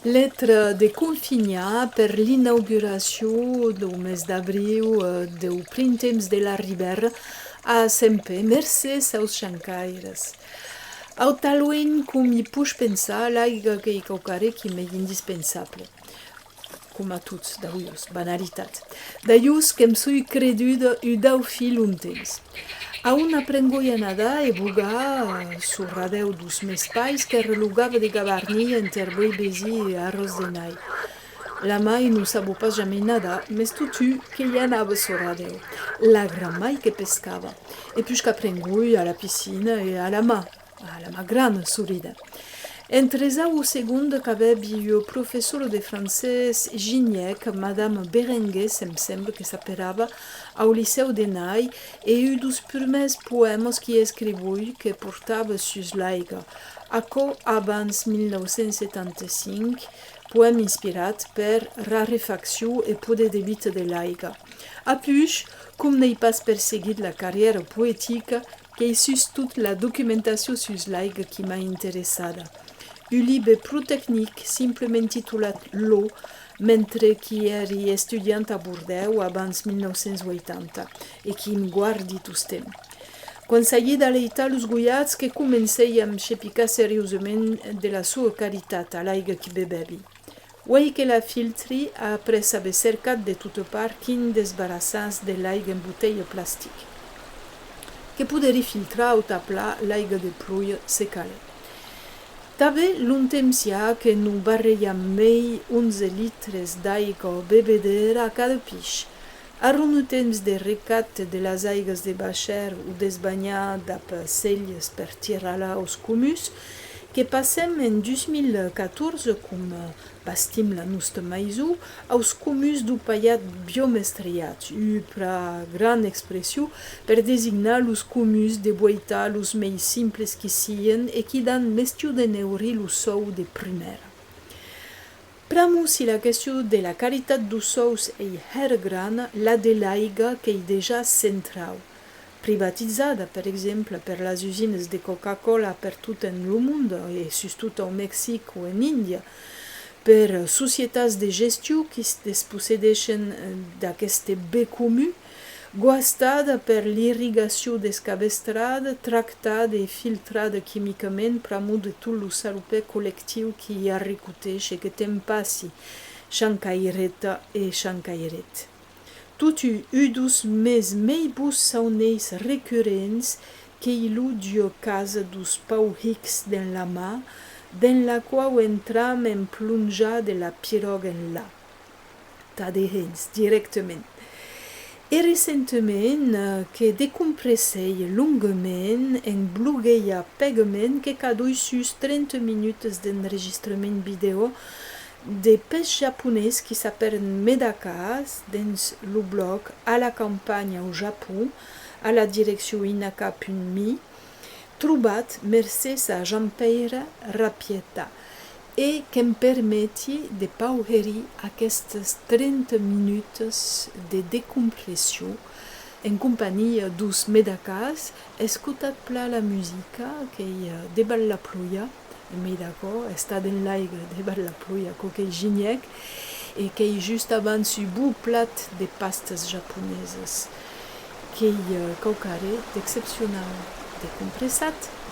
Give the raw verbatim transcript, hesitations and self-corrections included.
Letra de confinhar per l'inauguracion dau mes d'abriu, eh, dau Printemps de l'Arribèra a Sent Pè, mercés aus chancaires. Au talent, com i poish pensar, l'aiga qu'ei quauquarren qui m'ei indispensable. Coma tots, d'aulhors, banalitat. D'aulhors que'm soi creduda un daufin longtemps. A on aprengoi a nadar e bogar, eh, suu radèu deus mes pairs qu'èra lo gave de Gavarnie enter Boibesin e Arròs de Nai. La mai non sabó pas jamei nadar, mes totun que i anava suu radèu. La gran-mai que pescava. E puish qu'aprengoi a la piscina e a la mar. A la mar grana, sorida. En tresau o segonda qu'avèvi ua professora de francés, Gignac, Madame Berenguer, se'm sembla que s'aperava, au licèu de Nai, e un deus prumèrs poèmas qui escrivoi que portava sus l'aiga. Aquò abans mil nau cents setanta cinc, poèma inspirat per rarefaccion e poder de vita de l'aiga. Apuish, com n'èi pas perseguit la carrièra poetica, qu'ei sustot la documentacion sus l'aiga qui m'a interessada. Un libe pro tecnic, simplement titolat L'eau, mentre qui èri estudiant a Bordèu abans mil nau cents ueitanta, e qui'm guardi tostemps. Quan s'agí d'aleitar los gojats, que comencèi a'm chepicar seriosament de la sua qualitat a l'aiga qui bevèvi. Uei que la filtri après aver cercat de tota part quin desbarrassà's de l'aiga en botelha plastic. Que poderí filtrar o taplar l'aiga de ploja se calè. Tanben longtemps i a que non barrejam mei onze litres d'aiga bebedera a cada pish. Arron lo temps de recapte de las aigas de bachèr o d'esbanhar dab selhas per tirar-la aus comuns, que passem en dus mil catorze, com bastim la nosta maison, aus comuns deu Palhat Biomestriat, ua plan grana expression per designar los comuns de boitar los mei simples qui sien e qui dan mestiu de neurir lo sòu de prumèra. Pr'amor si la question de la qualitat deus sòus ei hèra grana, la de l'aiga qu'ei dejà centrau. Privatizada, per exemple, per las usinas de Coca-Cola pertot en lo monde, e sustot au Mexic o en Índia, per societats de gestion qui's despossedeissen d'aqueste ben comun, guastada per l'irrigacion descabestrada, tractada e filtrada quimicament pr'amor de tot lo salopèr collectiu qui i arricoteish e que te'n passi, chancaireta e chancairet. Totun, un deus mes mei bons sauneis recurrents qu'ei lo d'ua casa deus paurs rics dens la mar, dens la quau entram en plonjar de la piròga enlà. Tà de hens, dirèctament. E recentament, eh, que decompressèi longament en bloguejar pègament que cadoi sus trenta minutas d'enregistrament vidèo de pes japonés qui s'apèran Medakas dens lo blòg A la campanha au Japon, a la direccion inaka punt me, trobat mercés a Jean-Pèire Rapieta, e que'm permeti de pauherir aquestas trenta minutas de decompression en companhia deus Medakas. Escotatz plan la musica, qu'ei, eh, Devath la ploja, e mei d'aquò, estar dens l'aiga devath la ploja, aquò qu'ei Gignac, e qu'ei just abans un bon plat de pastas japonesas. Qu'ei, eh, quauquarren d'excepcionau. Decompressatz!